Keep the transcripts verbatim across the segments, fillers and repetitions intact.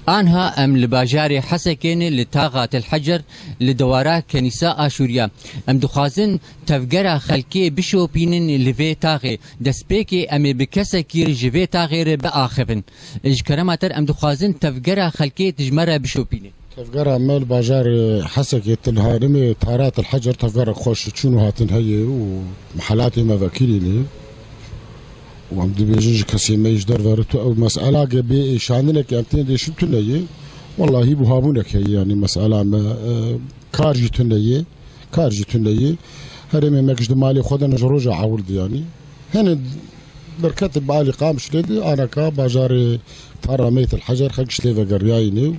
Anha em li bajarê Hesekê ne, li taxa Til Hecer, li dewara Kenîsa Aşûriya. Em dixwazin tevgera xelkê bişopînin li vê taxê. Destpêkê em ê bi kesekî re ji vê taxê re biaxivin. Ji kerema te re em dixwazin tevgera xelkê tu ji me re bişopîne. Tevgera me li bajarê Hesekê, Til Harimê, tara Til Hecer, tevgera xweş çûn û hatin heye û mihelatê me vekirî ne. Û em dibêjin ji kesê me ji derve re tu ew mesela ge bê êşandinekê em tên dêşin tune ye. Wellahî buhabûnek heye, yanî mesela me, e, kar jî tune ye. Kar jî tune ye. Herêmê me ji di malê xwe de ne ji roja ewil de, yanî. Hene berket bi alî Qamişlê de, anaka bajarê Tara Meyt el Hecer xelk ji lê vegeriyayî ne.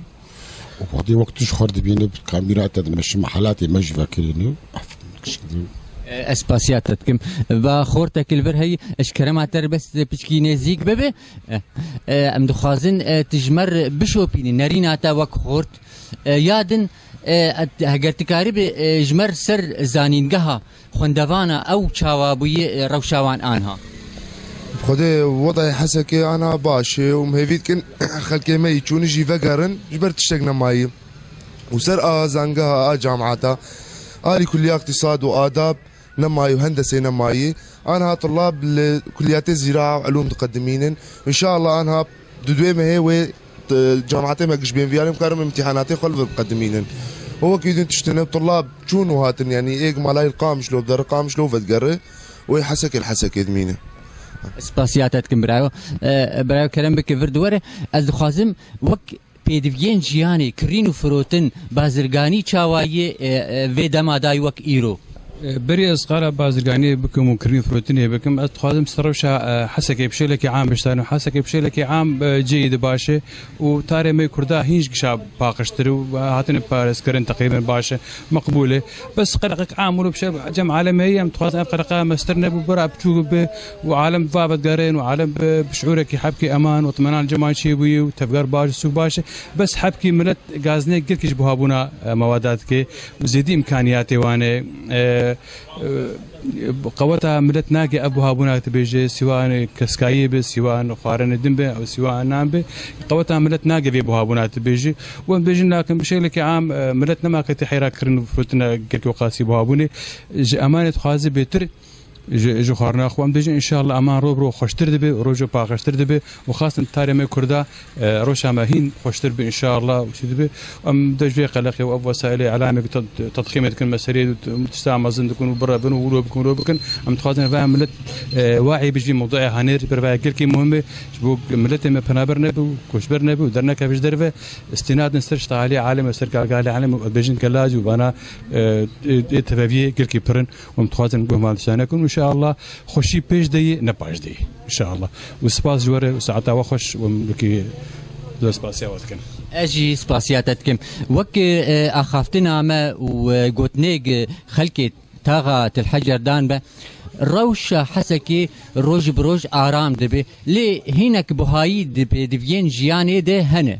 Û xwedê wek tu ji xwe dibîne, bi kamîra te dime, ji mehelatê me jî vekirîne. E, ez spasiya te dikim. Va xortek li vir heyî, ez ji kerema te re bes piçkî nêzîk bibe. E, e, em dixwazin, e, tu ji me re bişopînî, nerîna te wek xort. E, ya din, e, heger tu karî bi, e, ji me re ser zanîngeha xwendevana ew çawa bûye, e, rewşa wan anha. Xwedê wedayê Hesekê ana baş e û em hêvî dikin xelkê me yî çûnî jî vegerin, ji ber tiştek nemayî. Û ser a zangeha a camata, alî kulliya îqtîsad û adab nemayî û hendesê nemayî. Anha tulab li kulliyatê zîraa û ilûm diqedimînin. Înşallah anha di duê mehê wê, e, camatê me giş bên viyarê, em karin imtîhanatê xwe li vir biqedimînin. Û wekî din tiştine tulab çûn û hatin, yanî êk malayî li Qamişlo, bi derê Qamişlo vedigerê û ê Hesekê li Hesekê dimîne. Spasiya te dikim birayo. E, birayo kerem bike vir duwere. Ez dixwazim wek pêdiviyên jiyanê, kirîn û firotin, bazirganî çawa ye, e, e, vê dema dayî wek îro? E, berî ez qala bazirganiyê bikim û kirîn firotinê bikim, ez dixwazim ser rewşa, e, Hesekê bi şêlekî am biştanim. Hesekê bi şêlekî am, e, cihê di baş e û tarê me Kurda hîn ji gişa paqijtir û hatine parêzkirin teqrîben baş e, meqbûl e. Bes qeleqek am wilo bi şe-, cem alem heye, em dixwazin ev qeleqa mestir nebû, bira biçûk be û alem va vedigerin û alem bi, bi şiûrekî hebkê eman û itminan ceman çêbûye û tevger baş û sûk baş e. Bes hebkî milet gazine gelkî ji buhabûna, e, mewada dike û zêdî îmkaniyatê wan e. E, e, qeweta milet nake ev buhabûna dibêje, sîwan keskayî be, sîwan xwarinê din be, ew sîwan nan be. Qeweta milet nake vê buhabûna dibêje. Û em dibêjin lakin bi şêlekê am, e, milet nema ketî heyra kirin û firotina gelkî û qasî buhabûnê. Ji emanê dixwaze bêtir ji, ji xwarina xwe. Em dibêjin înşallah eman ro bi ro xweştir dibe, rojo paqijtir dibe. Û xasten tarê me Kurda, e, roşa me hîn xweştir bi înşallah û çi dibe. Em de ji vê qeleqê û ev wesaîlê îlamê ku te-, tedxîmê dikin, meseleyê tişta mezin dikin û bire bin û wilo bikin, wilo bikin. Em dixwazin vaya milet, e, waî bijî mewduê hanêr, ber vaya gelkî muhim e. Ji bo miletê me penaber nebe û koçber nebe û dernekeve ji derve, îstînadin ser ştahalê alem, ser galgalê alem û bêjin gelaj û vana, e, e, e, teveviyê gelkî pirin. Em dixwazin guhman tişta nekin û înşallah xweşî pêş de ye, ne paş de ye. Înşallah. Û spas ji we re û saeta we xweş û em wekî zor spasiya we dikin. Ez jî spasiya te dikim. Wek, e, axaftina me û, e, gotinê, e, xelkê taxa Til Hecer dan be, rewşa Hesekê roj bi roj aram dibe. Lê hinek buhayî di pêdiviyên jiyanê de hene.